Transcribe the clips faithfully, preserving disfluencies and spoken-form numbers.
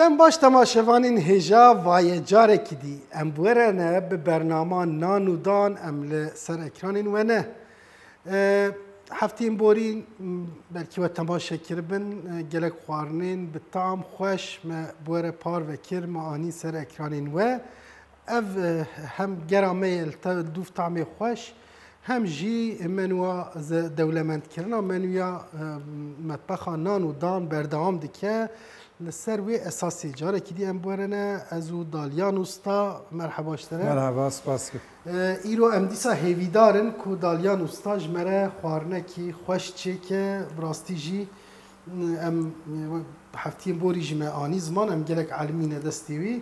Em baş temaşevanên hêja, vaye carekî dî em bi we re ne bi bernama Nan û Dan em li ser ekranên we ne. E, heftiyên borî, m, belkî we temaşe kiribin, e, gelek xwarinên bi tam xweş me bi we re parve kir, me anî ser ekranên we. Ev, e, hem gera me ye li te-, dûv tamê xweş, hem jî menûya ze-, dewlemendkirina menûya, e, metbexa Nan û Dan berdewam dike. Li ser wê esasê carekî dî em bi we re ne, ez û Dalyan Usta, merheba ji te re. Merheba, spas dikim. E, îro em dîsa hêvîdar in ku Dalyan Usta ji me re xwarinekî xweş çêke. Bi rastî jî, em, e, heftiyên borî jî me anî ziman, em gelek elimîne destê wî.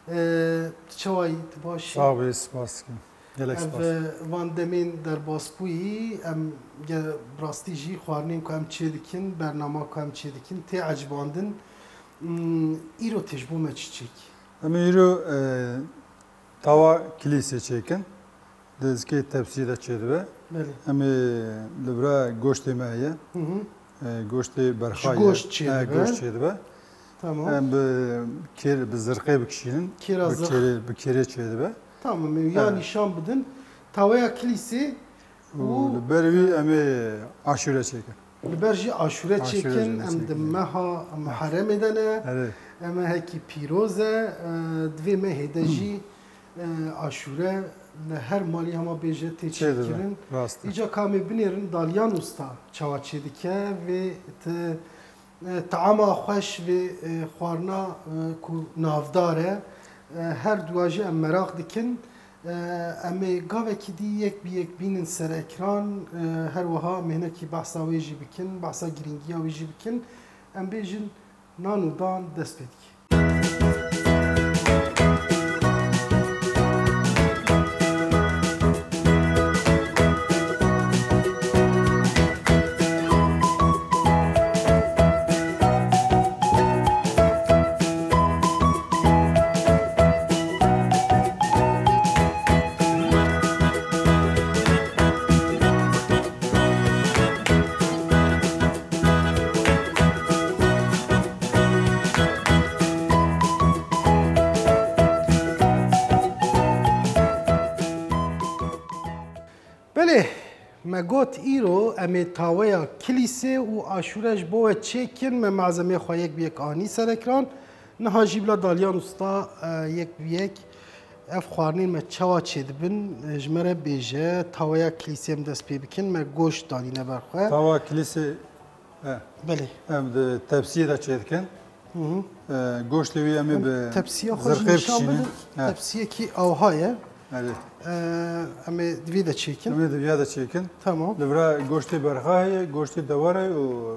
E, tu çawa yî, tu baş î? Sax bî, spas dikim. Gelek spas. Ev, e, van demên derbasbûyî, em ge-, bi rastî jî xwarinên ku em çêdikin, bernama ku em çêdikin, tê ecibandin. Hmm, îro tê ji bo me çi çêkî? Em ê îro, e, tawa kilîsê çêkin. Di zikê tepsiyê de çêdibe. Belê. Em ê li vira goştê me heye. Hı hı. E, goştê berxa ye. Ji goşt çêdibe. E, goşt çêdibe. Tamam. Em bi kêr, bi zirqê bikişînin. Kêra zirq. Bi kêrê, bi kêrê çêdibe. Tamam, em ya nîşan bidin. Taweya kilîsê û li ber wî em ê aşûre çêkin. Li ber jî aşûre çêkin, em di meha Muherremê de ne. Erê. Em mehekî pîroz e, e, di vê mehê de jî, e, aşûre li her malî hema bêje tê çêkirin. Rast e. Îca ka em ê binêrin Dalyan Usta çawa çêdike, vê ti-, e, taama xweş, vê, e, xwarina, e, ku navdar e, e, her duwa jî em meraq dikin. Em ê gavekî dî yek bi yek bînin ser ekran, e, her wiha em ê hinekî behsa wê jî bikin, behsa girîngiya wê jî bikin. Em bêjin Nan û Dan dest pê dike. Belê, me got îro em ê taweya kilîsê û aşûre ji bo we çêkin, me malzemeyê xwe yek bi yek anî ser ekran. Niha jî bila Dalyan Usta, e, yek bi yek ev xwarinên me çawa çêdibin, e, ji me re bêje, taweya kilîsê em dest pê bikin, me goşt danîne ber xwe. Tawa kilîsê, e, Belê. Em di tepsiyê de çêdikin. Hı hı. E, goştê wî em ê bi zirqê bikişînin. Em tepsiya xwe jî nîşan bidin. He. Tepsiyekî awha ye. Erê. E, em ê di vî de çêkin. Em ê di vîya de çêkin. Tamam. Li vira goştê berxa heye, goştê dewara ye û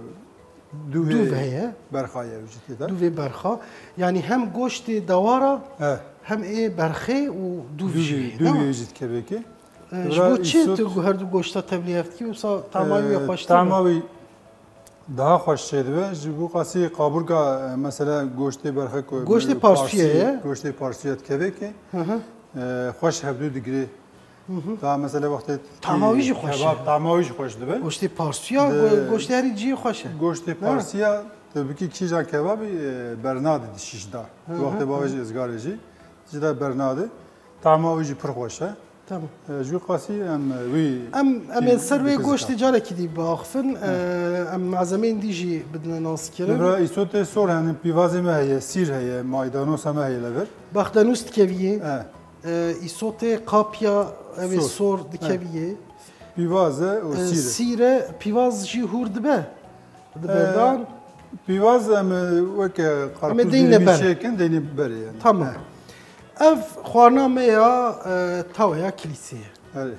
dûvê berxa ye ew jî tê de. Dûvê berxa. Yanî hem goştê dewara, he, hem ê berxê û dûv jî heye, dûvê, dûvê jî dikeve kê. E, ji bo çi tu her du goşta tevlî hev dikî, wisa tama wî xweştir e? Tama wî Daha xweş çêdibe. Ji bo qasî kaburga, e, mesela goştê berxe ku goştê parsûyê ye. Goştê parsûyê dikeve ki, hı hı, e, xweş hevdû digirê. Hı hı. Daha mesela wextê tama wî jî xweş e. Kebab, tama wî jî xweş dibe. Goştê parsûya, go-, goştê herî cihê xweş e. Goştê parsûya, tu bikî kîja kebabî, e, bernadî di şîş da. Hı hı. Wextê bavêjî êzgarê jî, jî de bernadî. Tama wî jî pir xweş e. Tamam. E, ji wî qasî em, e, wî... Em, em ê ser wê goştê carekî dî biaxifin. E, em malzemeyên dî jî bidine naskirin. Li vira îsotê sor hene, pîvazê me heye, sîr heye, maydanosa me heye li vir. Baxdenûs dikeviyê. E. E, îsotê, kapya, ev ê sor dikeviyê. Pîvaz e û sîr e. E, sîr e, pîvaz jî hûr dibe. Di berdan. E, pîvaz em, e, weke qarpûz dîrmî çêkin, deynê berê yani. Tamam. He. Ev xwarina me ya, e, taweya kilîsê ye. Erê.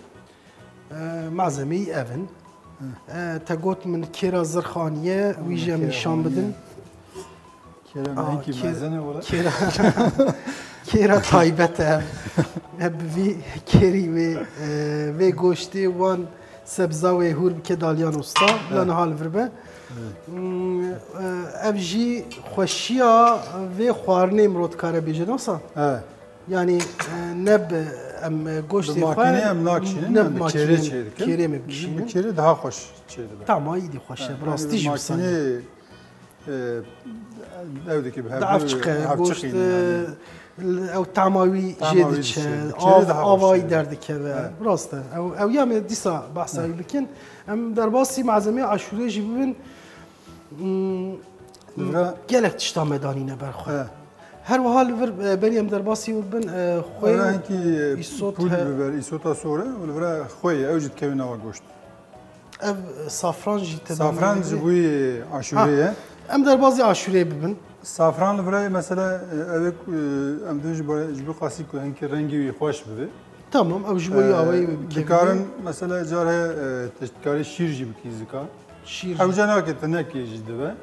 E, malzemeyî ev in. Hı. E, te got min kêra zirxaniye, wî jî em nîşan bidin. Kêra me hinkî mezin e wele. Kêra, kêra taybet e. Bi vî kêrî wê, e, vê goştê wan sebza wê hûr bike Dalyan Usta. Bila niha li vir be. Hmm, e, ev jî xweşiya vê xwarinê mirov dikare bêje, ne wisa? He. Yanî, e, ne bi em, e, goştê xwe, bi makînê em nakişînin, ne bi makînê, kêrê çêdikin. Kêrê me bikişînin. Bi kêrê daha xweş çêdibe. Tama êdî xweş e, bi rastî jî wisa ye. e, ew dikî bi hev Di ev çiqe, ev goşt, çiqî e, yanî. Ew tama wî Tama jê wî diçe, diçe, diçe av, daha ava hoş wî yani. Derdikeve. Evet. Rast e. Ew, ew ya me dîsa behsa wî bikin. Em derbasî malzemeyê aşûrê jî bibin. Hmm, Li vir a gelek tişta me danîne ber xwe. He. Her wiha li vir, e, berî em derbasî wî bin, e, xwê Ev û hinkî, e, îsot pûd he. Biber, îsota sor e, û li vir a xwê ye, ew jî dikeve nava goşt. Ev, e, safran jî te Safran danîne ji bî. Bo yê aşûrê Ha, ye. Em derbazî aşûrê bibin. Safran li vir a mesela, e, ev ê ku, e, em dibin ji bo, ji bo qasî ku hinkî rengî wî xweş bibe. Tamam, ew ji bo yê E, awayî wê bikevî. Dikarin mesela car heye, e, te dikarî şîr jî bikî zika. Şîr jî. Hewce nake, tinekê jî dibe.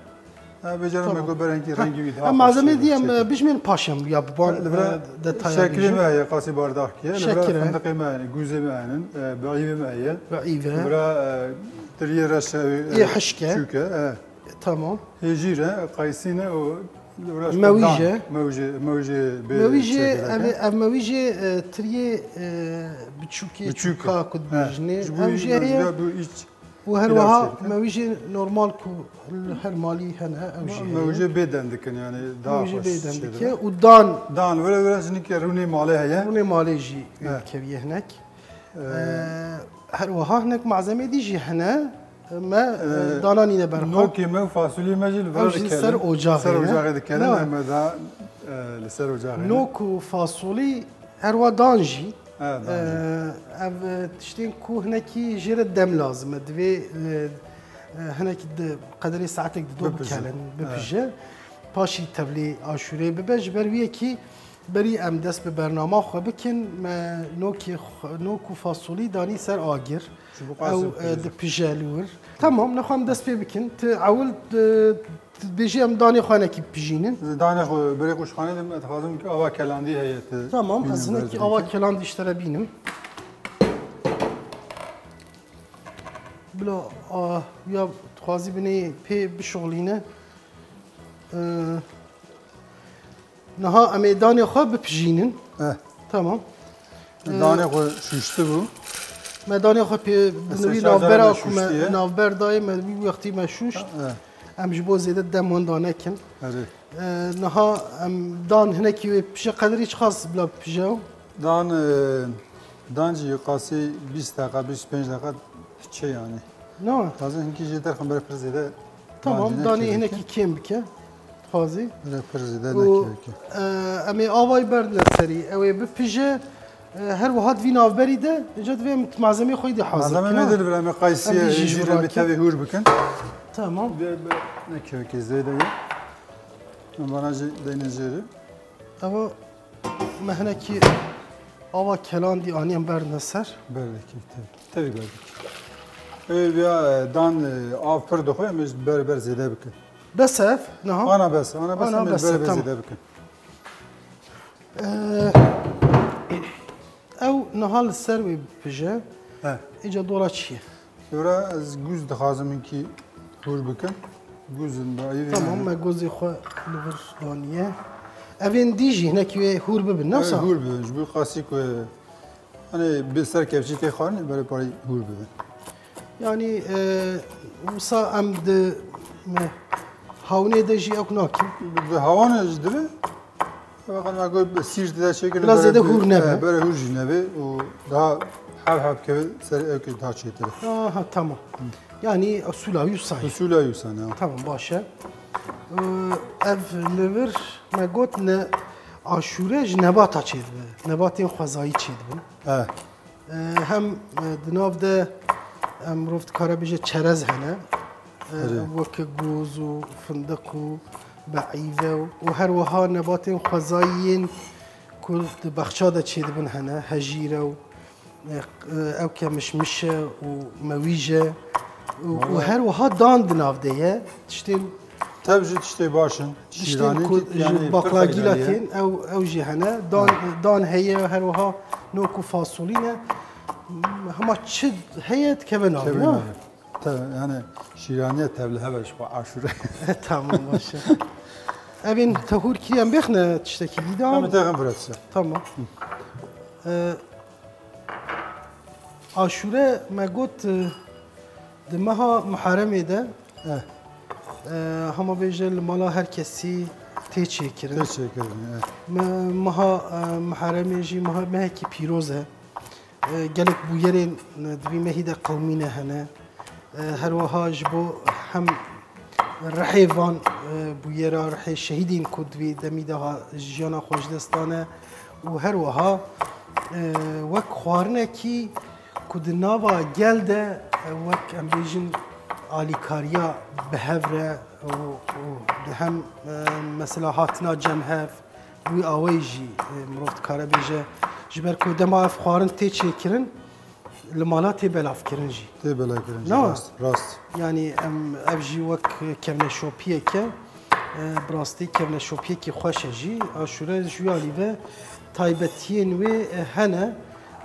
Ha, bêjara me Tamam. Got berengî Ha, rengî wî daha em malzeme xweş dî em, şekil. E, bijmên paşem ya bi van, Li vir a e, detaya şekilê bêjin. Me heye, qasî bardakî ye. Li vir a Şekil e. Findiqê me hene, gûzê me henin, e, biîvê me heye. Biîve. Li vir a, e, tiriyê reş e, e, Ê hişk e. Çûk e, e. Tamam. Hêjîr e, qaysîn e û li vir a Mewîj dan. E. Mewîjê, mewîjê bê Mewîjê, çêkirek e. Ev, ev mewîjê, e, tiriyê, e, biçûkê Biçûk e. Çûka ku He. Dibêjinê. Ji bo Ew wî jê heye. Ji bo îç Û her Pilav wiha çêdikin. Mewîjê normal ku li her malî hene, ew jî heye. Mewîjê bê dendikin, yani daha Mewîjê xweş bê şey dendike dibe. Û dan. Dan, were, were jinikê rûnê malê heye. Rûnê malê jî He. Keviye hinek. Ee, Ee, her wiha hinek malzemê dî jî hene. Me, e, e, dana nîne ber xwe. Nokê me û fasulî me jî li vir Ew jî dikelin. Ser ocaxê Ser ne? Ocaxê dikelin, Ne? Em da, e, li ser ocaxê ne? Nok û fasulî her wa dan jî. Ha, dan jî. Ee, ev, e, tiştên ku hinekî jê re dem lazim e. Divê, e, e, hinekî di qederê saetek di do Bipije. Bikelin, Ha. Bipije. Paşî tevlî aşûrê bibe. Ji ber wî yekî berî em dest bi bernama xwe bikin, me nokê xwe, nok û fasolî danî ser agir. Ji bo qasê Ew, e, dipije. Dipije li wir. Tamam, nexwe em dest pê bikin. Tu ewil, e, tu dibêjî em danê xwe hinekî bipijînin. Danê xwe berê qûşxanê de me dixwazim ki ava kelandî heye tu Tamam, bînin ez hinekî ber ava zirîkê. Kelandî ji te re bînim. Bila, a, ya dixwazî binê pê bişuxlîne. E, Niha em ê danê xwe bipijînin. Eh. Tamam. Danê xwe şûştibû. Me danê xwe pê, Ez binivî sê çar navbera cara me ku me şûştiye. Navber dayê me wî wextî me şûşt. Eh. Em ji bo zêde dem wenda nekin. Erê. Eh, niha em dan hinekî wê pije qederî çiqas bila pije? Dan, eh, dan jî qasî bîst deqa, bîst pênc deqa diçe yani. Ne? Taze hinkî jê derxin bere pir zêde Tamam, danê hinekî kêm bike. Dixwazî. Bire pir zêde Û, nekevike. E, em ê avayî berdine serî. Ew ê bipije. E, her wiha di vî navberî de, îca divê em malzemê xwe dî hazir Malzeme bikin, ne ha? Dil bire, em ê qaysiye, Em dî jî ji jî re em ê virakin. Tevê hûr bikin. Tamam. Bire, bire nekevike zêde ye. Em vana jî deyne jêrê. Eva me hinekî ava kelandî anî em berdine ser. Berdekî tevî. Tevî berdekî. Ê, ya, e, dan, e, av pir dixwe, em ê ji ber, ber zêde bikin. Bes ev, niha? Ana bes, ana bes, Ana em ê bes, ber, ber tamam. Zêde bikin. Ee, ew niha li ser wê bipije. He. Îca dora çi ye? Dora ez gûz dixwazim hinkî hûr bikim. Gûzin da evî Tamam, hene. Me gozê xwe li vir daniye. Evên dî jî hinekî wê hûr bibin, ne Ew wisa? Hûr bibin, ji bo qasî ku Hani bi ser kevçî tê xwarin, berê parî hûr bibe. Yani, e, wisa em di me hawnê de jî ew nakin. Bi hawanê jî dibe. Fakat me got bi sîr de çêkirin. Biraz zêde hûr nebe. E, berê hûr jî nebe û daha hev hev keve ser ew kê daha çêtir. Aha, tamam. Yani usula wî wisa ye. Usula wî wisa ne. Tamam, baş e. Ee, ev li vir me got ne aşûre ji nebata çêdibe. Nebatên xwezayî çêdibin. He. Ee, hem, e, di nav de em mirov dikare bêje çerez hene. Ee, Erê. Weke goz û findiq û beîve û, û her wiha nebatên xwezayî yên ku di bexça de çêdibin hene, hejîre û, e, ew ke mişmiş e û mewîj e û, û Valla. Her wiha dan di nav de ye. Tiştên Tev jî tiştê baş in. Tiştên Şîranî ku jî, ji yani, baklagîla perfect tên, ew, ew jî hene. Dan, Ha. Dan heye, her wiha nok û fasolî ne. Hema çi heye dikeve navê, Kevin ne? Abi. Te, yani şîraniye tevlihe ver ji xwe aşure. Tamam, baş e. Evên te hûr kiriye em bêxne tiştekî dî de. Em bêxin bira tiştek. Tamam. Ee, aşure me got, e, di meha Muharremê de, Eh. E, hema vêje li mala her kesî tê çêkirin. Tê çêkirin, e. Me, meha, e, Miheremê jî meha, mehekî pîroz e. E, gelek bûyerên, e, di vî mehî de qewimîne hene. E, her wiha ji bo hem rihê van, e, bûyera, rihê şehîdên ku di vî demî de ha jiyana xwe ji dest dane û her wiha, e, wek xwarinekî ku di nava gel de, e, wek em bêjin alîkariya bi hev re û, û di hem, e, mesela hatina cem hev, wî awayî jî, e, mirov dikare bêje, ji ber ku dema ev xwarin tê çêkirin, li mala tê belavkirin jî. Tê belavkirin jî, rast, rast. Yanî em, ev jî wek kevneşopiyek e, e, bi rastî kevneşopiyekî xweş e jî. Aşûre ji wî alî ve taybetiyên wê, e, hene.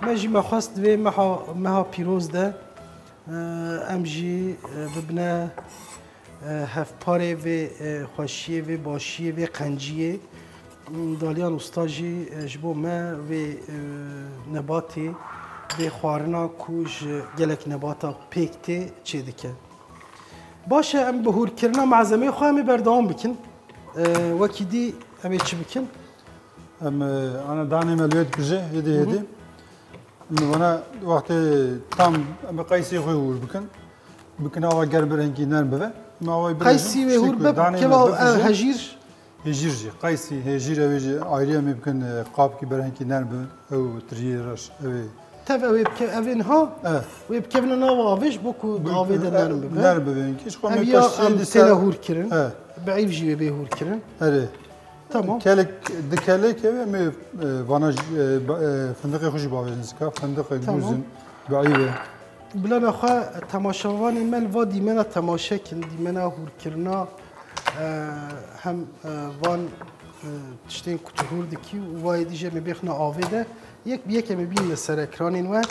Me jî me xwest di vê meha, meha pîroz de, e, em jî, e, bibine e, hevparê vê, e, xweşiyê, vê başiyê, vê qenciyê. Daliyan Usta jî, e, ji bo me vê, e, nebatê, vê xwarina ku ji gelek nebata pêk tê çêdike. Baş e, em bi hûrkirina malzemeyê xwe em ê berdewam bikin. E, wekî dî em ê çi bikin? Em, e, ana danê me li wê dipije, hêdî hêdî. Em vana wextê tam em ê qeysê xwe hûr bikin. Bikin awa germ, bi rengî nerm bibe. Em awayî birêjin. Qeysî wê hûr be, keva, e, hejîr. Hêjîr jî, qeysî, hêjîr, ew ê jî ayrî em ê bikin, e, qabkî bi rengî nerm bibin. Ew tiriyê reş, ew ê. Tev ew ê bike, ev ê niha, e, wê bikevine nava avê ji bo ku di avê de, e, nerm bibe. Nerm bibe. Hiç xwe. Ev ya em têne hûr kirin. E. Bi îv jî wê bê hûr kirin. Erê. Tamam. Kelek, di kelek ev em ê, e, vana jî, e, ba-, e, findiqê xwe jî bavêjin zika. Findiq e, tamam, gûzin, bi îv e. Bila nexwe temaşevanên me li va dîmena temaşe kin, dîmena hûrkirina, e, hem, e, van, e, tiştên ku tu hûr dikî û vayê dî jî em ê bêxine avê de. Yek bi yek em ê bînine ser ekranên we,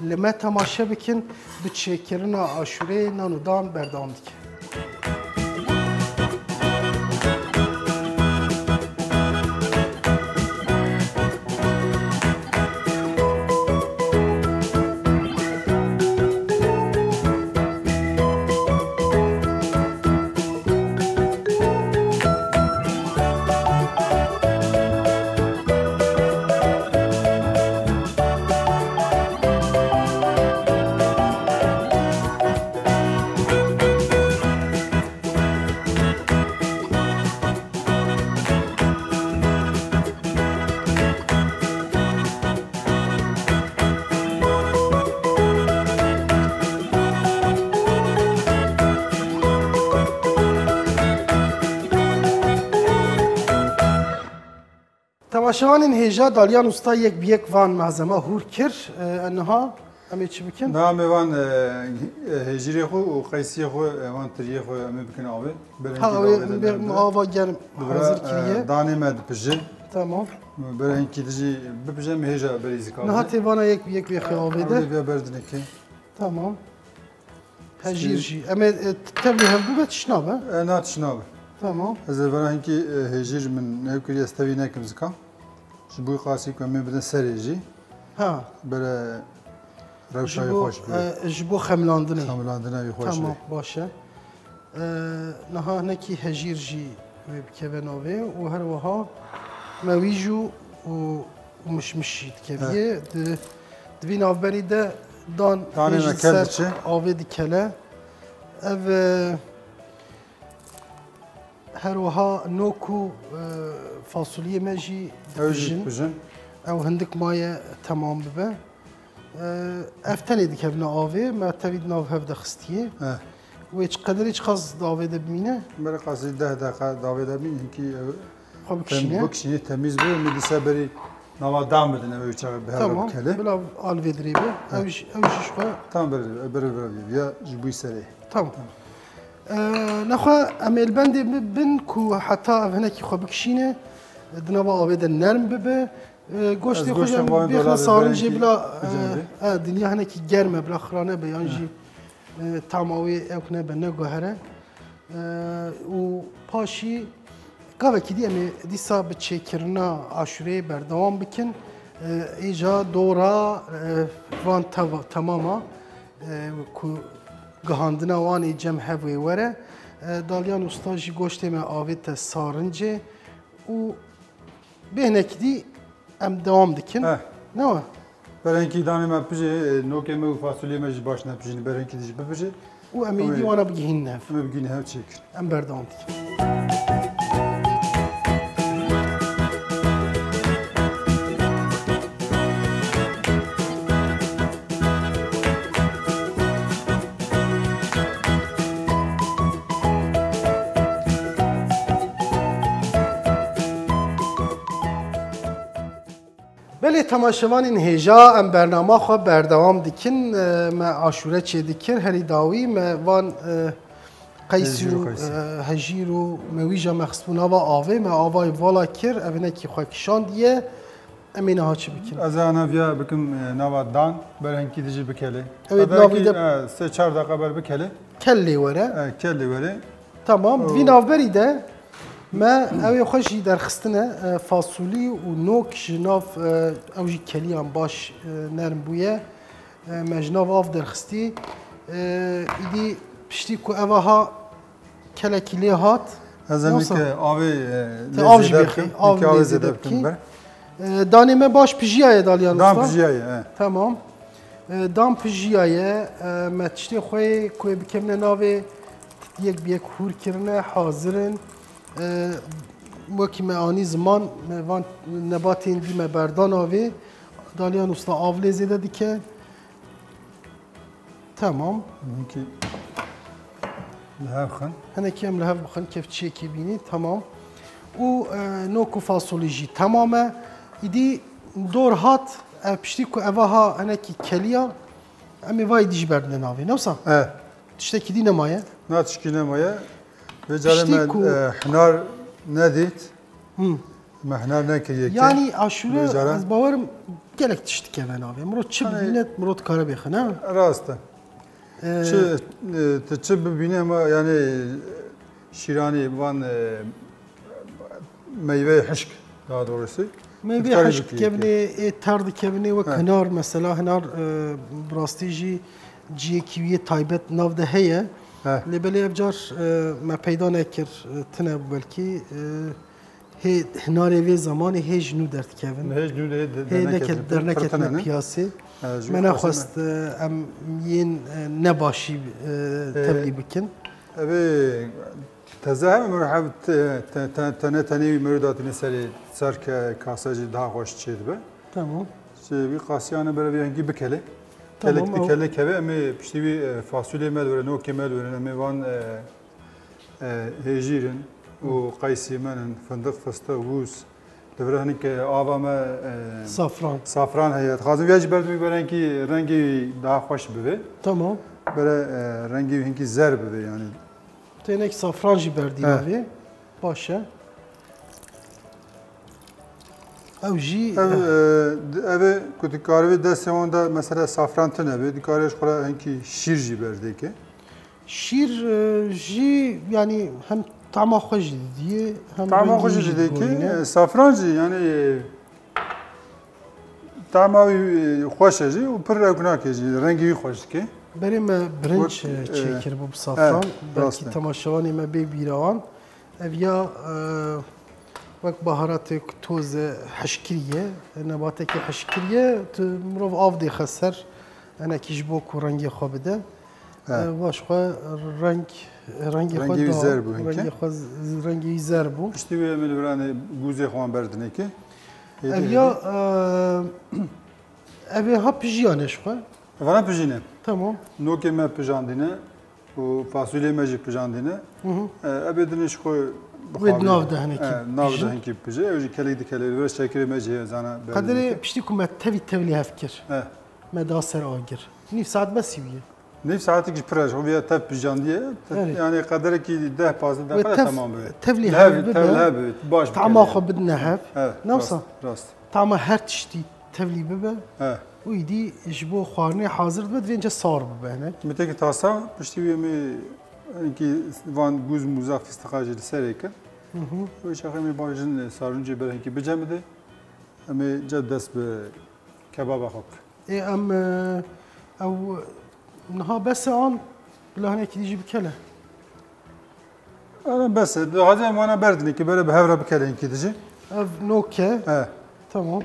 li me temaşe bikin, bi çêkirina aşûreyê nan û dan berdewam dike. Temaşevanên hêja, Dalyan Usta yek bi yek van malzema hûr kir. E, niha em ê çi bikin? Niha em ê van, e, e, hêjîrê xwe û qeysiyê xwe, e, van tiriyê xwe em ê bikin avê. Berê. Ha, hinkî avê, avê de bê-, derbe. Ava germ hazir kiriye. E, danê me dipije. Tamam. Berê hinkî dijî bipije, em hêja berî zikavê. Niha tê vana yek bi yek bêxê avê de. Avê de berdineke. Tamam. Hejîr jî. Em ê, e, tevlî hev bibe, tişt nabe? E, na, tişt nabe. Tamam. Ez ê vera hinkî, e, hêjîr min hev kiriye, ez tevî nekim zika. Ji bo qasî ku em ê bidin serê jî. Ha. Bere rewşa wî xweş bibe. E, ji bo xemilandinê. Xemilandina wî xweş bibe. Tamam, baş e. E, niha hinekî hejîr jî wê bikeve navê û her wiha mewîj û, û, û mişmiş jî dikeviyê. He. Di, di vî navberî de dan hê jî ser avê dikele. Ev, e, her wiha nok û, e, fasuliyê me jî dipijin. Ew jî dipijin. Ew hindik maye temam bibe. E, ev tenê dikevine avê, me tevî di nav hev de xistiye. He. Wê çi qedirê çiqas di avê de bimîne? Berê qasî deh deqa di avê de bimîne, hinkî ew xwe bikişîne. Tem-, bikişîne, temîz be, min dîsa berî nava dan bidin, ew çaxê bi hev re bikele. Tamam, bila alvêdirê be. He. Ew jî, ew jî ji xwe. Tamam, berê, berê, berê, ya ji bo serê. Tamam. Tamam. E, nexwe em ê li bendê bibin ku heta ev hinekî xwe bikişîne, di nava avê de nerm bibe. E, goştê xwe jî em bêxine sarincê bila, e, e, dinya hinekî germ e, bila xira nebe, yan jî, e, tama wê ewk nebe, neguhere. E, û paşî gavekî dî em ê dîsa bi çêkirina aşûreyê berdewam bikin. E, îca dora, e, van teva-, temama, e, ku gihandina wan ê cem hev wê were. E, Dalyan Usta jî goştê me avête sarincê û bêhnekî dî em dewam dikin. Eh. Ne wa? Berengî danê me pijê, e, nokê me û fasulye me jî baş nepijîne, berengî dî jî bipije. Û em ê Ew ê êdî wana bigihînin hev. Me bigihîne hev çêkir. Em berdewam dikin. Belê temaşevanên hêja, em bernama xwe berdewam dikin. E, me aşûre çêdikir, herî dawî me van, e, qeysî Hejîr û û, qeysî. E, hejîr û mewîja me xistbû nava avê, me avayê vala kir, ev hinekî xwe kişandiye. Em ê niha çi bikin? Ez ê ana viya bikim, e, nava dan, berengî dijî bikele. Ew ê Qederekî, navî de e, sê çar deqa ber bikele. Kel lê were. E, kel lê were. Tamam, di vî navberî de me ew ê xwe jî derxistine, e, fasulî û nok ji nav, e, ew jî keliyan baş, e, nerm bûye. E, me ji nav av derxistî. E, îdî piştî ku eva ha kelekî lê hat. Ez ê Yoksa nike avê, e, Te lê av jî zêde bêxî, bikim. Av Nike lê avê zêde zêde bikim bikî. Be. E, danê me baş pijiyaye Dalyan Dan Usta. Pijiyaye, e. Tamam. E, dan pijiyaye, e, me tiştê xwe yê ku ê bikevine navê yek bi yek hûr kirine, hazir in. E, wekî me anî ziman, me van nebatên dî me berdan avê. Dalyan Usta av lê zêde dike. Tamam. Hinkî li hev xin. Hinekî em li hev bixin, kevçiyekî bînî, tamam. Û, e, nok û fasolî jî temam e. Îdî dor hat, e, piştî ku eva ha hinekî keliya, em ê vayî dî jî berdine navê. Ne wisa? E. Tiştekî dî nemaye? Na tişkî nemaye. Vê carê Piştî me, ku e, hinar nedît. Hı. Me hinar nekiriye ki. Yanî aşûre, Vê cara ez bawerim gelek tişt dikeve navê. Miro çi Hani bibîne, miro dikare bêxe, ne? Rast e. Ee, Çi, e, tu çi bibîne ama yani şîranî van, e, meyveyê hişk daha doğrusu. Meyvê Dikarî hişk bikî ki. Kevnê, ê tar dikevnê wek He. Hinar mesela, hinar, e, bi rastî jî ciyekî wî yê taybet nav de heye. He. Lê belê ev car, e, me peyda nekir, e, tine bû belkî, e, Hê hinarê vê zemanê hê ji nû derdikevin. Hê ji nû hê de-, Hê derneketine neket-, pir-, derneketine pir tune ne? Piyasê. E, ji Me wî nexwest, xwestin e, em yên, e, nebaşî, e, E, tevlî bikin. Ev ê teze heme mirov hev te-, te-, te-, tene tenê wî mirov datîne serê ser ke kase jî daha xweş çêdibe. Tamam. Ji wî qasiyane bere vê hingî bikele. Tamam, Kelek ew- dikele keve em ê piştî wî, e, fasulye me li were, nokê me li were, em ê van, e, E, hêjîr in û qeysî me in, findiq, fistiq, wûz. Li vir hinek, e, ava me, e, Safran. Safran heye. Dixwazim viya jî berdimî be rengî, rengî daha xweş bibe. Tamam. Bere, e, rengî hinkî zer bibe yani. Tênek safran jî berdî He. navê. Baş e. Ew jî, Ev, eh, e, di-, ev ê ku dikaribê destê wan de mesela safran tune be, dikarê ji xwe re hinkî şîr jî berdêke. Şîr, e, jî, yanî hem tama xwe jî didiyê, hem Tama rengî xwe jî jî didêke, digorîne. E, safran jî, yanî, e, tama wî, e, xweş e jî û pir rewnak e jî, rengî wî xweş dike. Berê me birinc, Wek, e, e, çêkiribû bi safran. He, Belkî rast e. Temaşevanê me bê bîra wan. Ev ya, e, wek baharatê ku toz e, hişkirî ye, nebatekî hişkirî ye, tu mirov av dêxe ser, enekî ji bo ku rengê xwe bide. He. E, va ji xwe reng, rengê xwe Rengê wî da, zer bû hinke. Rengê xwe z-, rengê wî zer bû. Piştî wê em li viranê gûzê xwe wan berdineke. Ev ya, e, ev ê ha pijiyane ji xwe. Vana pijîne. Tamam. Nokê me pijandîne. û fasulye me jî pijandîne. Hı hı. E, ev ê dinê ji xwe Wê bixwabî. Nav de hinekî E, nav de pije. Hinkî pije. Ew jî kelek dikele. Li vir şekirê me jî heye zana. Qederê piştî ku me tevî tevlî hev kir. E. Me da ser agir. Nîv saet besî bûye. Nîv saetik jî pir e. Ji xwe viya tev pijandiye. Te-, Erê. Yani qederekî deh pazdeh Wê deqe de tev-, temam bibe. Tevlî Li hev hev, bibe. Tev li hev bibe. Baş Tama bikele. Xwe bidine hev. Evet, Ne rast, wisa? Rast. Tama her tiştî tevlî bibe. He. Û îdî ji bo xwarinê hazir dibe, divê ince sar bibe hinek. Mitekî tasa, piştî wî em ê hinkî van gûz mûza fistiqa jî li serê kin. Hı hı. Wê çaxê em ê bajin sarincê ber hinkî bicemide. Em ê ca dest bi kebaba xwe bikin. Ê em, e, ew niha bes e an bila hinekî dî jî bikele. Ana bes e. Hadi em wana berdinê ki böyle bi hev re bikelên ki dijî. Ev nok e. He. Tamam.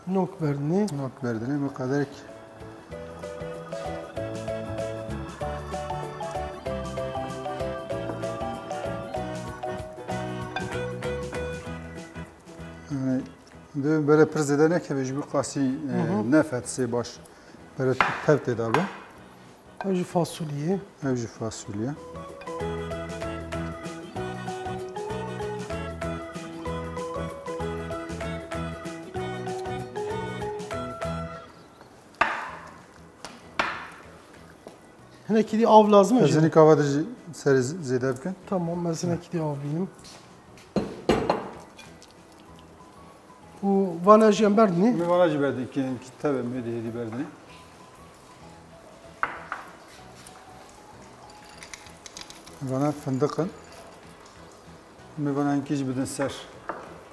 Nok berdinê. Nok berdinê, bi qederek. Yani, böyle pir zêde nekeve, ji bo qasî, e, Hı hı. nefet sê baş. Böyle tev tê de be. Ew jî fasulye. Ew jî fasulye. Hinekî dî av lazim e Ez jî. Hinî kava de jî serê z-, zêde bikin. Tamam, ez hinekî dî av bînim. Û vana jî em berdinê? Min vana jî berdin, ki, ki tevê min dê hêdî berdinê. Vana findiq in. Min vana hinkî jî bidin ser,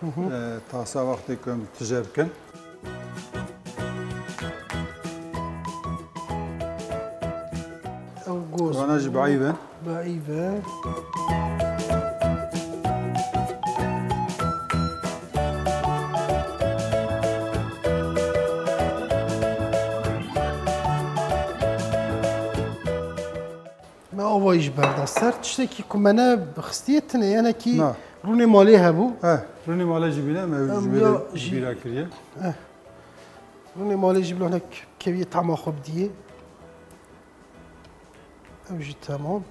Hı hı. e, tasa wextê ku em tije bikin. Ew goz Vana jî bû. Bi eyve. Bi eyve. Me avayî jî berda ser. Tiştekî ku me nebixistiye tune, yenekî Na. rûnê malê hebû. Eh, rûnê malê jî bîne, me Em ji ya bîra, jî bîra kiriye. Eh. Rûnê malê jî bila hinek keviyê tama xwe bidiyê. Ew jî temam.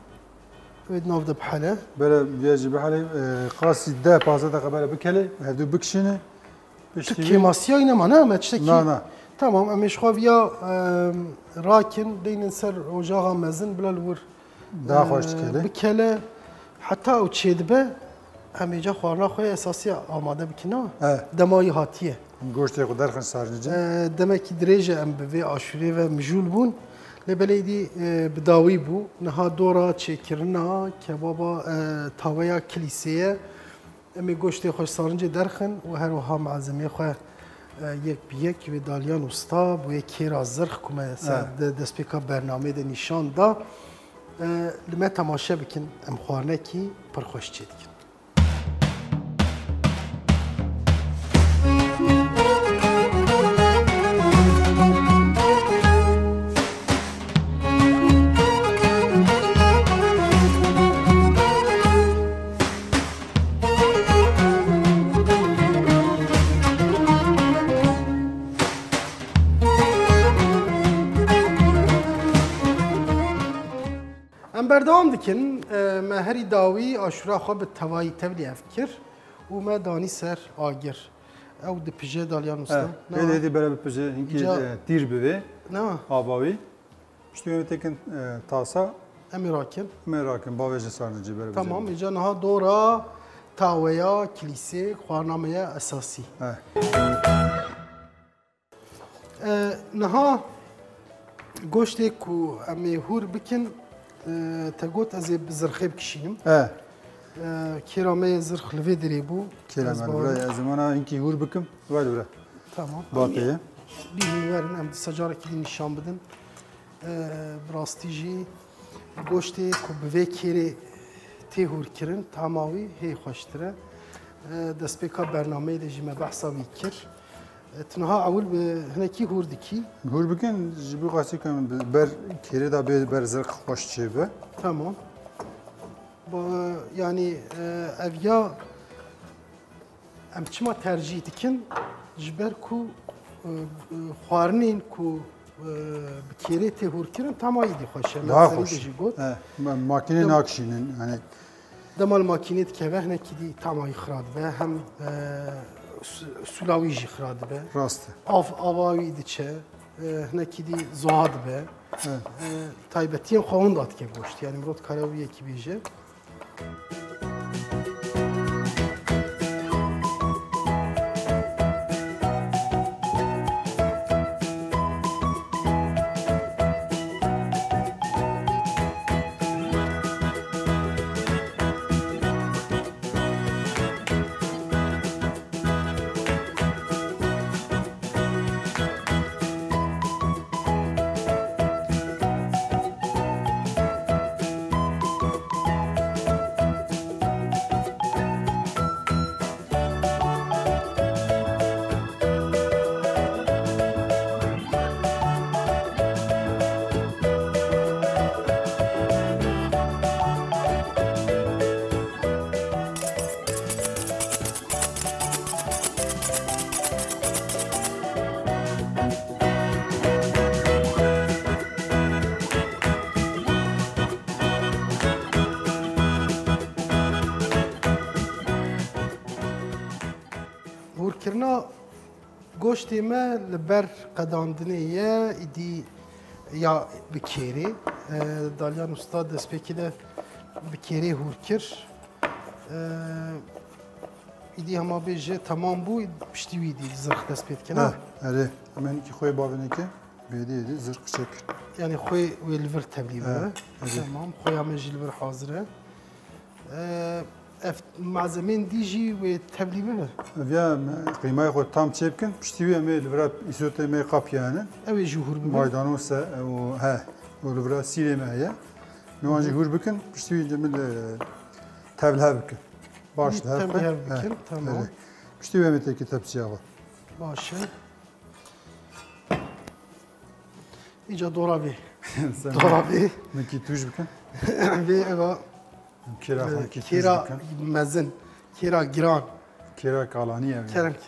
Wê di nav de bihele. Bere, vê jî bihele, e, qasî deh pazdeh deqe bere bikele, hevdû bikişîne. Piştî Tu vê kêmasiyayî nema, ne? Me tiştekî Na, na. Tamam, em ê ji xwe viya, e, rakin, deynin ser ocaxa mezin, bila li wir, Daha xweş e, dikele. bikele. Heta ew çêdibe, em ê ca xwarina xwe ya esasî amade bikin, na? E. Dema wî hatiye. Goştê xwe derxin sarincê. E, demekî dirêj e em bi vê aşûrê ve mijûl bûn. Lê belê êdî, e, bi dawî bû. Niha dora çêkirina kebaba, e, taweya kilîsê ye. Em ê goştê xwe ji sarincê derxin û her wiha malzemeyê xwe, e, yek bi yek wê daliyan usta, bi wê kêra zirx ku me ser Evet. de destpêka bernameyê de nîşan da. E, li me temaşe bikin, em xwarinekî pir xweş çêdikin. Em berdewam dikin. E, me herî dawî aşûra xwe bi tevayî tevlî hev kir û me danî ser agir. Ew dipije daliyan usta. Eh, Ne hêdî, wa? hêdî bere bipije, hinkî, Ca- e, tîr bivê. Ne wa? Ava wî. Piştî wê tekin, e, tasa. Em ê rakin. Em ê rakin, bavêje sarnicî bere Tamam, bicê. Îca niha dora taweya kilîsê, xwarina me ya esasî. Eh. E, niha goştê ku em ê hûr bikin, e, te got ez ê bi zirxê bikişînim. E. E, kêra me yê zirx li vê derê bû. Kêra Ez me, bawer bira, ez ê wana hinkî hûr bikim. Ver, bira. Tamam. Bateye. Bînin werin, em dîsa carekî din nîşan bidin. E, bi rastî jî goştê ku bi vê kêrê tê hûrkirin, tama wî hê xweştir e. E, destpêka bernameyê de jî me behsa wî kir. E, tu niha ewil bi hinekî hûr dikî. Hûr bikin, ji bo qasî ku em bi ber kêrê de bê ber zirx xweş çêbe. Tamam. Ba, yanî, e, ev ya Em çima tercîh dikin? Ji ber ku, e, e, xwarinên ku, e, bi kêrê tê hûrkirin, tama êdî xweş e. Me Daha serî xweş. de jî got. He, ma-, makînê Dem- nakişînin, hani. Dema li makînê dikeve, hinekî dî tama wî xira dibe, hem, e, su-, sûla wî jî xira dibe. Rast e. Av, ava wî diçe, e, hinekî dî zuha dibe. Evet. E, taybetiyên xwe winda dike goşt. Yani mirov dikare wî yekî bêje. Kirina goştê me li ber qedandinê ye, îdî ya bi kêrê. E, Dalyan Usta destpêkê de bi kêrê hûr kir. E, îdî hema bêje temam bû, piştî wî dî zirx dest pê dikine. Ha, erê. Em hinekî xwê bavêneke, bêdî êdî zirx çêk. Yani xwê wê li vir tevlî bibe. Ha, erê. Temam, xwêya me jî li vir hazir e. Ev malzemên dî jî wê tevlî bibe. Ev ya em qîmayê xwe tam çê bikin, piştî wî em ê li vira îsotê me qapiyane. Ew ê jî hûr bibe. Maydanoz e û he, û li vira sîrê me heye. Em wan jî hûr bikin, piştî wî min li tevlihev bikin. Baş li hev xwe. Tevlihev bikin, he, tamam. Piştî wî em ê têkî tepsiya xwe. Baş e. Îca dora vê. Sen dora vê. Min kî tûj bikin. Vê eva. Kêra xwe kî tûj bikin. Kêra mezin. Kêra giran. Kêra kalanî ev. Kerem ki.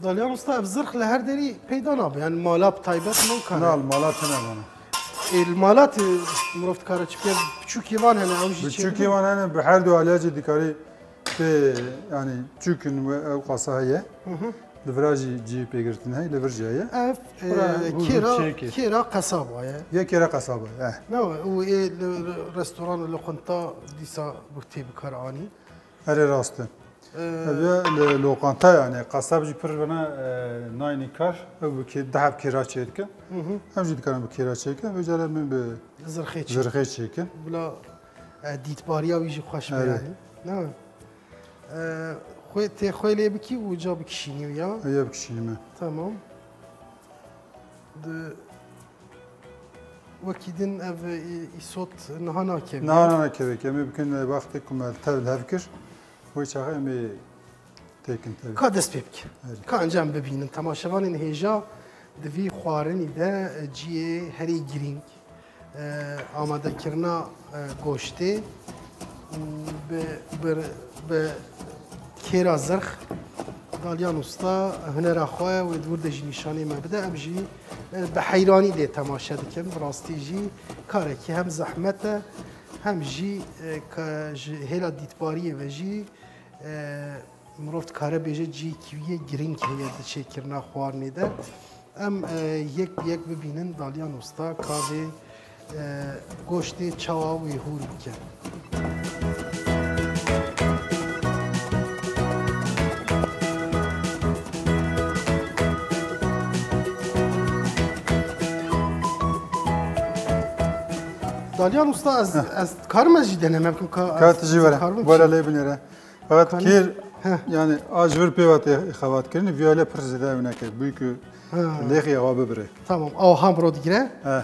Dalyan Usta, ev zirx li her derî peyda nabe. Yani mala bi taybet ne kare? Na, li mala tune bana. Ê, li mala tê mirov dikare çi bike? Biçûkê van hene, ew jî çêdibe? Biçûkê van hene, bi her du aliya jî dikarî. Tê, yani, çûkin we ew qasa heye. Hı hı. Li vira jî cihê pêgirtin heye, li vir jî heye. Ev, e, kêra, kêra qesaba ye. Ya kêra qesaba ye, eh. Ne, û ê li, li restoran û loqinta dîsa bi tê bikar anî. Erê rast e. Ee, Ev ya li loqanta yani, qesab jî pir vana, e, nayni kar. Ew bi kê-, daha bi kêra çêdike. Hı hı. Em jî dikarin bi kêra çêkin. Vê cara min bi zirxê çêkin. Zirxê çêkin. Bila E, dîtbariya wî jî xweş be yani. Ne? E, xwê, tê xwê lê bikî û ca bikişînî ya. Eya bikişînî me. Tamam. Di, wekî din ev, e, îsot niha nakeve. Niha nakeve. Em ê bikin, e, wextê ku me tev li hev kir. Wê çaxê em ê têkin tevî. Ka dest pê bike. Erê. Ka encam bibînin. Temaşevanên hêja di vî xwarinî de ciyê herî girîng, e, amadekirina, e, goştê û bi, bi, bi kêra zirx Dalyan Usta hunera xwe wê di wir de jî nîşanê me bide. Em jî, e, bi heyranî lê temaşe dikin. Bi rastî jî karekî hem zehmet e, hem jî, e, ka ji hêla dîtbariyê ve jî, e, Mirov dikare bêje cihekî wî yê girîng heye di çêkirina xwarinê de. Em, e, yek bi yek bibînin Dalyan Usta ka vê, e, goştê çawa wê hûr bike. Dalyan Usta, ez, Heh. ez karim ez jî deneme bikim ka Ka ez tu jî were. karim Were çi? lê binêre. Fakat Kanî? kêr, Heh. yani a ji vir pê ve tê xebatkirin, vîya lê pir zêde ew neke. Bûyî ku Ha. lêxî awa bibire. Tamam, aw ham ro digire. He.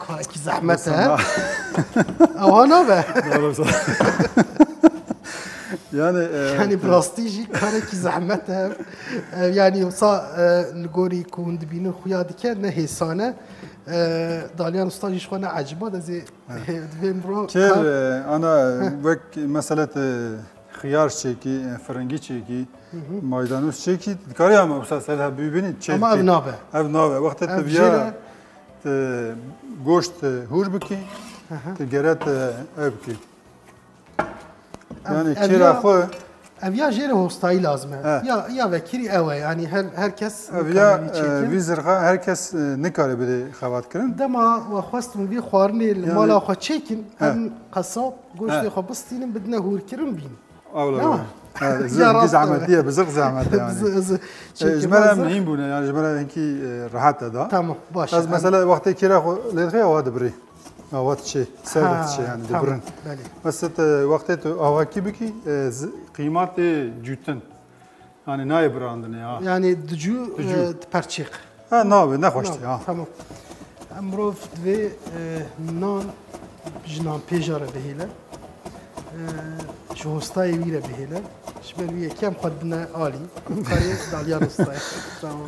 Karekî zehmet e. Sana- Awa nabe. Doğru sana. Yani, e, Yani bi rastî jî karekî zehmet e. E, yani yoksa, e, li gorî ku hûn dibînin xuya dike ne hêsan e. E, Dalyan Usta jî ji xwe ne eciba de zê Divê mirov Kêr, kar- e, ana, Heh. wek mesele te xiyar çêkî, e, firingî çêkî, Hı hı. maydanoz çêkî, dikarî ama wisa ser hev bibînî çêkî. Ama ev nabe. Ev nabe. Wextê Ev tu viya jêre te goşt, e, hûr bikî, Hı hı. tu gere te ev bikî. Ev, Yani ev kêra ya, xwe ev ya jêre hostayî lazim e. He. Ya, ya vekirî ew e. Yani her, her kes Ev nikare ya, vî çêkin. e, vî zirxa her kes, e, nikare bidê xebat kirin. Dema we xwestin vî xwarinê li Yanî mala xwe çêkin, He. em qesab goştê He. xwe bistînin, bidine hûrkirin bîn. Awla Ne? wa. He, Ya zirx rast e. zehmetiye, bi zirx zehmete yani. Bi zirx, zirx. E, Çêkin ji me re em lazim. hîn bûne, yani ji me re hinkî, e, rehet e da. Tamam, baş e. Ez Em mesela wextê kêra xwe lê dixê awa dibirî. Awa diçê, ser Ha, diçê yani, tamam, dibirin. belê. Mesela te wextê tu awakî bikî, e, z-, qîmat tê cûtin. Yani nayê birandinê ha. Yani dicû, Dicû. e, perçîq. Ha, nabe, nexweş tê, ha. Tamam. Em mirov divê, e, nan ji nan pêja re bihêle. E, ji hostayê wî re bihêle. Ji ber wî yekê em xwe didine alî. Karê Dalyan Usta ye. Tamam.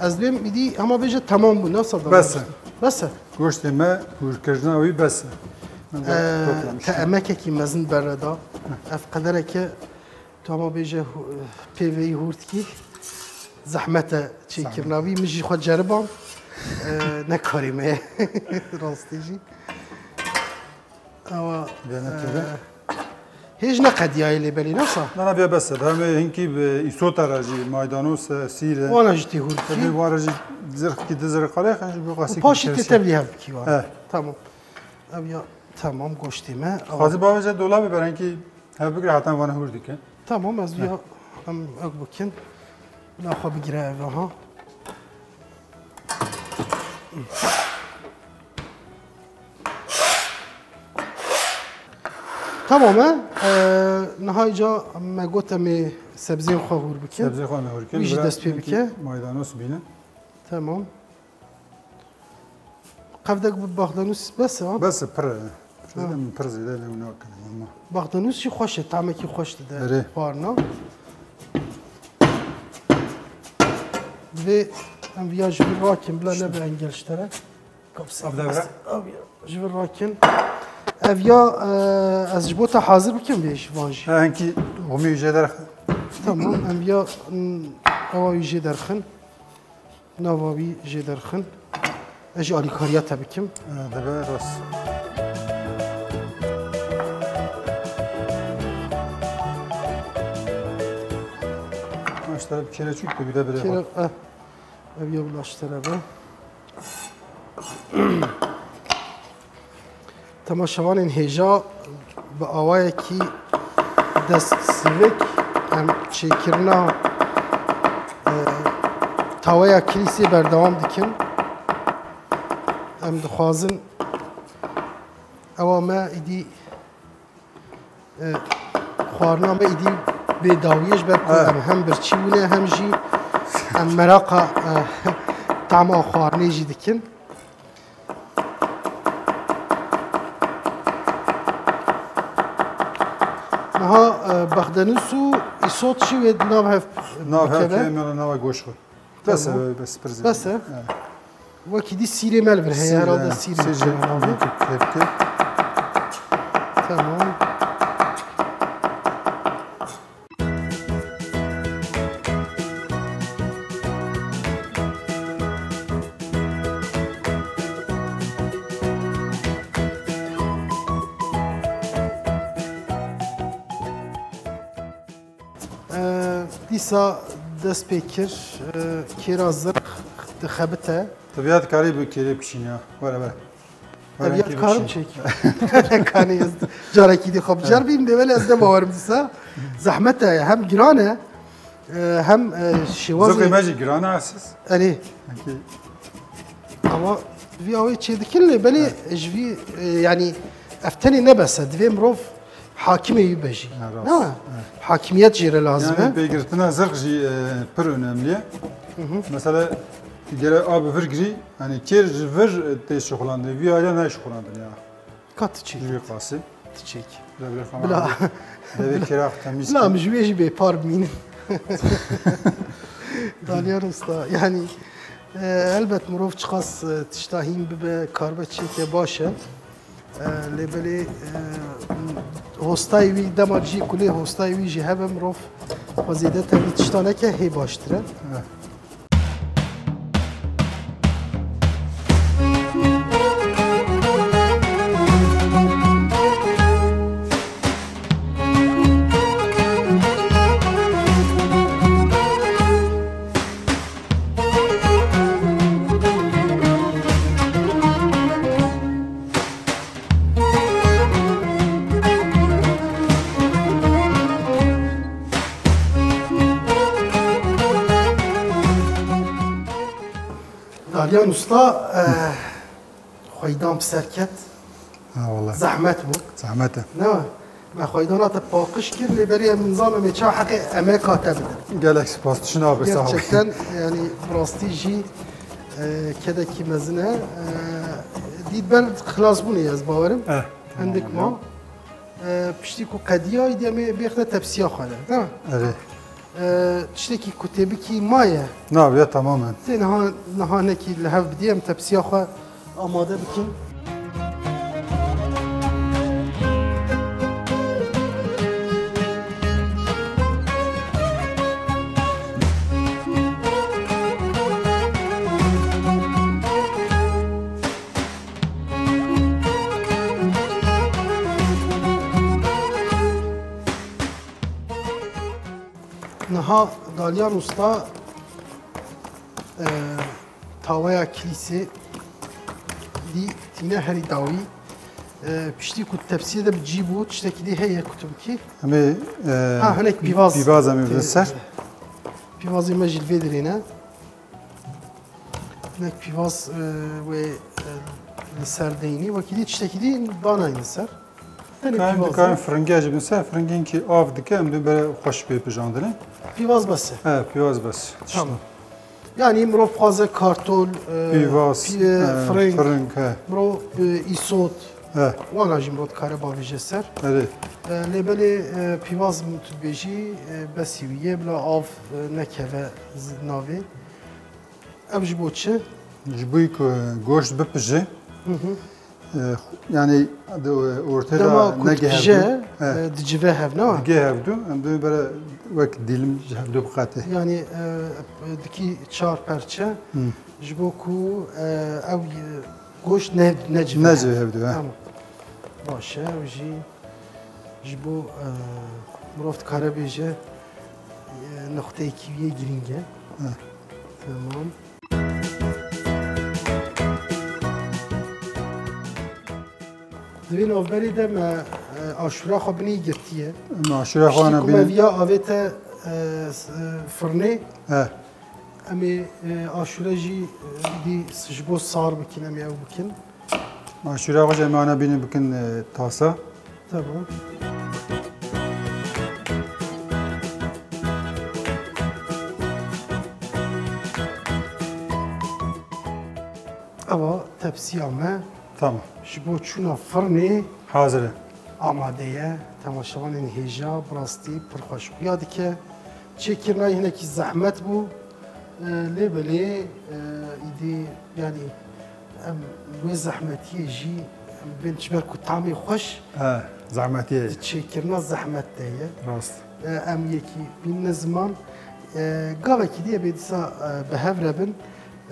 Ez dibêm îdî hema bêje temam bû, ne wisa Bes e. Bes e. Goştê me hûrkirina wî bes e. Me Ee, toplamış. Te emekekî mezin berre da. Ev qedereke tu hema bêje hû-, pêveyî hûr dikî. Zehmet e çêkirina wî. Min jî xwe ceriband. Ee, ne karê me ye. Rastî jî. Ewa, Vêne e, têbe. Hêj neqediyayê lê belê, ne wisa? Na, na, vê bes e. Hem hinkî bi îsota re jî, maydanoz e, sîr e. Wana jî tê hûr dikî. Tabii, wan re jî zirxkî di zirxalê, xen jî bi qasî Û paşî tê tev lê hev dikî wana. He. Tamam. Ev ya, tamam, goştê me. Ewa. Xwazî bavêje dolabê ber hinkî hev bigire, heta wana hûr dike. Tamam, ez He. ya em ek bikin. Bila xwe bigire ev, ha. Tamam e. Ee, niha îca me got em ê sebziyên xwe hûr bikin. Sebziyê xwe em ê hûr bikin. Wî jî Bira dest pê hinkî bike. Maydanoz bîne. Tamam. Qevdek bi baxdanûs bes e, ha? Bes e, pir e. Ha. Şöyle pir zêde lê nakin, ama. Baxdanûs jî xweş e, tamekî xweş dide Erê. xwarina. Divê em viya ji vir rakin, bila nebe engel ji te re. Kapsê. Ev devre? Ev ya, ji vir rakin. Ev ya, e, ez ji bo te hazir bikim vê ji van jî. Ha, hinkî xumî jê derxe. Tamam, em ya, mm, ewa jê derxin. Nava wî jê derxin. Ez jî alîkariya te bikim. E, dibe rast. Maştara bi kêre çûk de bide bire Kêre, bak. eh, ev ya wila ji te re be. Temaşevanên hêja bi awayekî destsivik em çêkirina, e, taweya kilîsê berdewam dikin. Em dixwazin ewa me îdî, e, xwarina me îdî bê dawiyê ji ber ku Ha. em hem birçî bûne hem jî em meraqa, e, tama xwarinê jî dikin. Niha, e, baxdenûs û îsot jî wê di nav hev Nav hev bikeve. Kê, em nava goş xwe. Bes e, Tamam. bes, pir zêde. Bes e. Evet. Wekî dî sîrê me li vir heye, Sîr, herhalde evet. sîrê Sîr, bikeve. evet, evet. Tamam. Ee, dîsa dest pê kir, ee, kêra zirq dixebite. Tabiat karî bi kêrê bişîne. Were, were. Ev ya dikarim çêkî. Kanî ez carekî dî xwe biceribînim, dê belê ez ne bawerim dîsa. Zehmet e, hem giran e, e, hem, e, şêwazê Zirqê me jî giran e, siz. Erê. Peki. Ama vî awê çê dikin lê belê ji vî, e, yanî ev tenê ne bes e. Divê mirov hakimê wî be jî. Ha, rast. Ne? Evet. Hakimiyet jê re lazim Yani e. pêgirtina zirq jî, e, pir önemli ye. Hı hı. Mesela gere a bi vir girî, yani kêr ji vir, e, tê şixulandin. Vî alî nayê şixulandin ya. Ka tu çêkî. Ji vî qasî. Tu çêkî. Bila, bila. Bila. Devê kêra xwe temîz Bila, kir. em ji wê jî bêpar bimînin. Dalyan Usta, yani, e, elbet mirov çiqas, e, tişta hîn bibe, karibe çêke baş e. E, lê belê, e, hostayê wî dema jî kulê hostayê wî jî hebe mirov xwe zêde tevî tişta neke hê baştir e. Evet. Dalyan Usta, eh, xweydan bi ser ket. Ha, wele. Zehmet bû. Zehmet e. Ne? Me xweydana te paqij kir, lê berê em nizanim ê çawa heqê emeka te bidin. Gelek spas, tişt nabe, sağ ol. Gerçekten, yani, bi rastî jî, eh, kedekî mezin e. Eh, dît ber xilasbûnê ez bawerim. Eh, tamam, Hindik ma. Eh, piştî ku qediya, îdî em ê bêxine tepsiya xwe de, ne? Evet. E, tiştekî ku tê bikî maye? Na, ya temamen. Tê niha, niha nekî li hev bidî, em tepsiya xwe amade bikin. Niha Dalyan Usta, e, taweya kilîsê dî tîne herî dawî. E, piştî ku tepsiyê de bi cî bû, tiştekî dî heye ku tu bikî? Em ê, e, Ha, hinek pîvaz. Pîvaz em ê bidin ser. Pîvazê me jî li vê dirê ne. Hinek pîvaz, e, wê, e, li ser deynî, wekî dî tiştekî dî danayî li ser. Tenê Em pîvaz dikarin e. Firingê jî bin ser, firingên kî av dike, em dê bere xweş pê pijandine. Pîvaz bes e. He, pîvaz bes. Tamam. Yani mirov dixwaze kartol, e, Pîvaz, pî-, e, e, firing, firing, he. Mirov, e, îsot, He. wana jî mirov dikare bavêje ser. Erê. E, lê belê, e, pîvaz min tu dibêjî, e, besî wî ye, bila av, e, nekeve zi-, navê. Ev ji bo çi? Ji bo ku goşt bipije. Hı hı. E, yani, di ortê de Dema ku nege dipije, hevdu. He. e, dicive hev, ne? Dige hevdu, em dê bere wek dîlim ji hevdu biqate. Yani, e, dikî çar perçe, Hı. ji bo ku, e, ew, e, goşt ne, necive Necive hev. hevdu, he. Tamam. Baş e, ew jî ji bo, e, mirov dikare bêje, e, nuqteyekî wî yê girîng e. He. Tamam. Di vê navberê de me, e, aşûra xwe binê girtiye. Me aşûra xwe Piştî ana ku me bîne. viya avête, e, s-, e, firnê. He. Em ê, e, aşûre jî, e, dî s-, ji bo sar bikin, em ê ew bikin. Aşûra xwe jî em ana bîne bikin, e, tasa. Tamam. Eva tepsiya me Tamam. ji bo çûna firnê Hazir e. amade ye. Temaşevanên hêja, bi rastî pir xweş xuya dike. Çêkirina hinekî zehmet bû. E, lê belê, e, îdî, yanî, em wê zehmetiyê jî, em bên ji ber ku tamê xweş He, zehmetiyê. di çêkirina zehmet de ye. Rast. E, em yekî bînine ziman. E, gavekî dî ebe dîsa, e, bi hev re bin.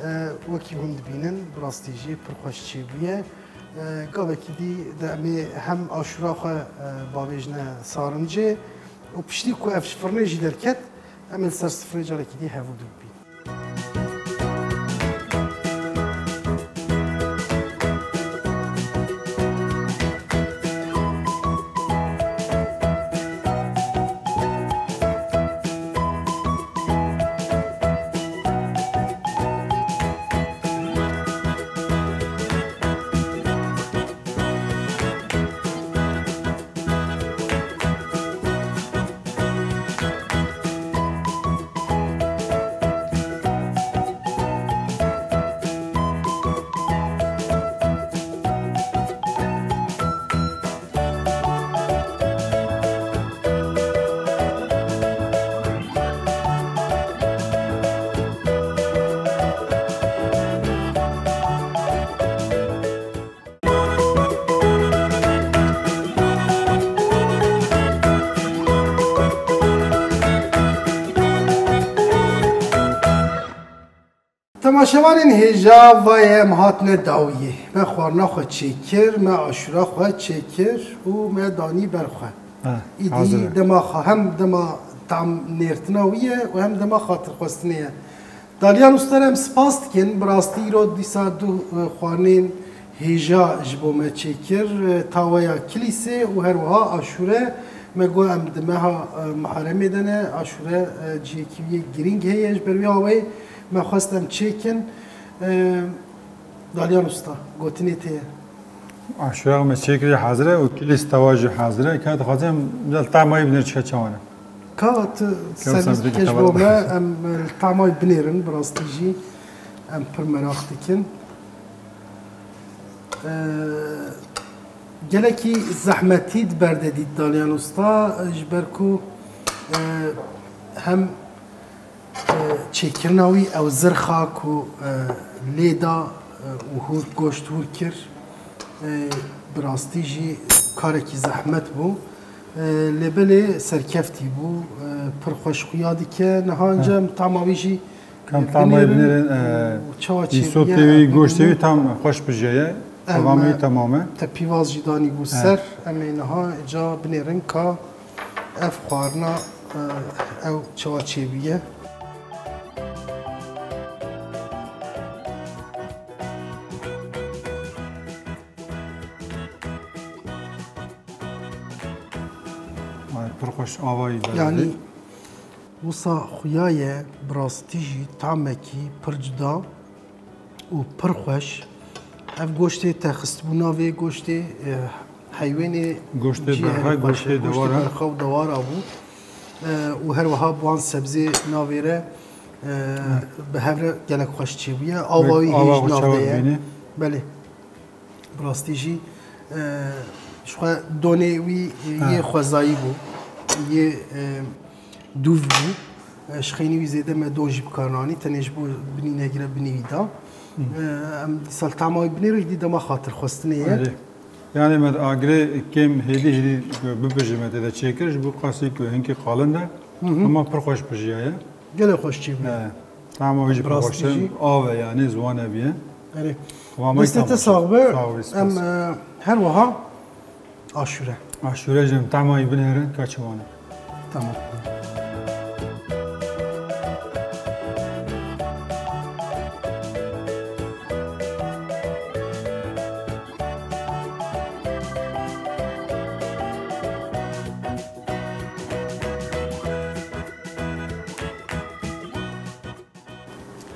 E, wekî hûn dibînin, bi rastî jî pir xweş çêbûye. E, gavekî dî de em ê hem aşûra xwe, e, bavêjine sarincê û piştî ku ev ji firnê jî derket, em ê li ser sifrê carekî dî hevû dû bibîn. Temaşevanên hêja, vayê em hatine dawiyê. Me xwarina xwe çêkir, me aşûra xwe çêkir û me danî ber xwe. Ha, Îdî hazir e. dema xa-, hem dema tam nêrtina wî ye û hem dema xatirxwestinê ye. Dalyan Usta, em spas dikin. Bi rastî îro dîsa du, e, xwarinên hêja ji bo me çêkir, e, taweya kilîsê û her wiha aşûre. Me got em di meha, e, Muharemê de ne, aşûre, e, cihekî wî yê girîng heye, ji ber wî awê me xwest em çêkin. E, Dalyan Usta, gotinê te ye. Aşûra me çêkirî hazir e û kilîs tawa jî hazir e. Ka dixwazim, em li tamayî binêr çika çawan e. Ka tu Ka servis servis dike dike ji bo me, em li tamayî binêrin, bi rastî jî em pir meraq dikin. Ee, gelekî zehmetî di ber de dît Dalyan Usta, ji ber ku, e, Hem e, çêkirina wî ew zirxa ku e, lê da e, û hûr goşt hûr kir, e, bi rastî jî karekî zehmet bû. E, lê belê serkeftî bû, e, pir xweş xuya dike. Niha He. Cem tama wî jî Kam e, tamay binêrin binêrin, e, û çawa îsotê çêbûye, wî, ev goştê bû. Wî tam xweş bijiye. Em, Qewamê e, temam e. Te pîvaz jî danî bû He. Ser. Em ê niha ca binêrin ka ev xwarina, e, ew çawa çêbûye. Ay, pir xweş avayî de. Yanî, wisa xuya ye, bi rastî jî tamekî pir cuda û pir xweş. Ev goştê te xistibû navê goştê, e, heywanê Goştê cihê berxa, herî xweş e. Goştê Goştê dewar e. Berxa û dewara bû. E, û her wiha bi wan sebzê navê re, e, bi hev re gelek xweş çêbûye. Ava wî hîn ji nav de ye. Belê. Bi rastî jî, e, ji xwe donê wî, e, yê xwezayî bû, yê, e, dûv bû. E, ji xeynî wî zêde me don jî bi kar nanî, tenê ji bo binî negire binî wî da. E, em dîsa li tama wî binêrin, îdî dema xatirxwestinê ye. Erê. Yanî me agirê kêm hêdî hêdî bipijî me tê de çêkir, ji bo qasî ku hinkî qalin de, hema pir xweş pijiyaye. Gelek xweş çêbûye. He. Tama wî jî pir xweş e. Av e yanî, ziwan e bûye. Erê. Destê te sax be. Sağ ol, spas. Em, e, her wiha aşure. Aşure jî em tama wî binêrin ka çi wan e. Tamam.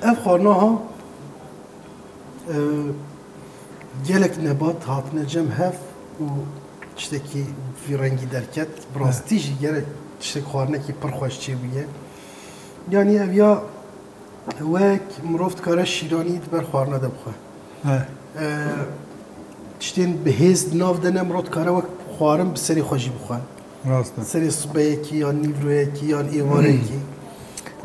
Ev xwarina ha, e, gelek nebat hatine cem hev û tiştekî vî rengî derket. Bi rastî jî gelek tiştek xwarinekî pir xweş çêbûye. Yanî ev ya wek mirov dikare şîranî di ber xwarina de bixwe. He. E, tiştên bi hêz di nav de ne, mirov dikare wek xwarin bi serê xwe jî bixwe. Rast e. Serê sibeyekî yan nîvroyekî yan êvarekî.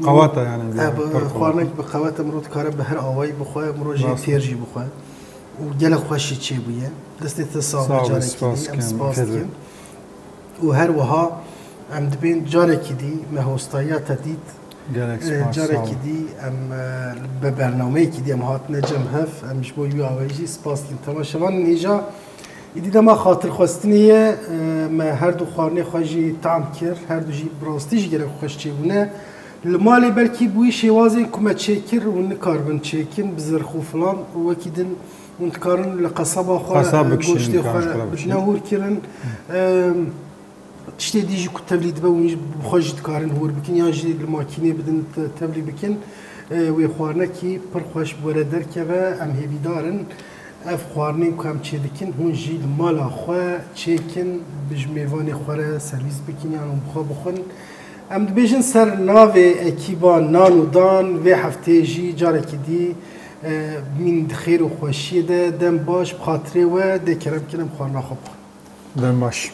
Qewet e yanî, He, bi pir qewet e. Xwarinek bi qewet e, mirov dikare bi her awayî bixwe, mirov jê Rast e. Têr jî bixwe. Û gelek xweş jî çêbûye. Destê te sax be, Sağ ol, carekî spas dî em dikim, spas xêr be. Dikin. Û her wiha em dibên carekî dî me hostayiya te dît. Gelek Ee, spas, sağ ol. Carekî dî em, e, bi bernameyekî dî em hatine cem hev. Em ji bo wî awayî jî spas dikin. Temaşevanên hêja, îdî dema xatirxwestinê ye, e, me her du xwarinê xwe jî tam kir. Her du jî bi rastî jî gelek xweş çêbûne. Li malê belkî bi wî şêwazên ku me çêkir hûn nikaribin çêkin, bi zirx û filan û wekî din hûn dikarin li qesaba xwe, Qesab e, bikişînin, goştê dikarin xwe ji xwe bidine bikişînin. Hûr kirin. Em, Tiştê dî jî ku tevlî dibe, hûn jî bi xwe jî dikarin hûr bikin, yan jî li makînê bidin te-, tevlî bikin. E, wê xwarinekî pir xweş bi we re derkeve. Em hêvîdar in ev xwarinên ku em çêdikin, hûn jî li mala xwe çêkin, bi ji mêvanê xwe re servîs bikin, yan hûn bi xwe bixwin. Em dibêjin ser navê ekîba Nan û Dan vê hefteyê jî carekî dî, e, bimînin di xêr û xweşiyê de. Dem baş, bi xatirê we, dê kerem kin em xwarina xwe bixwin. Dem baş.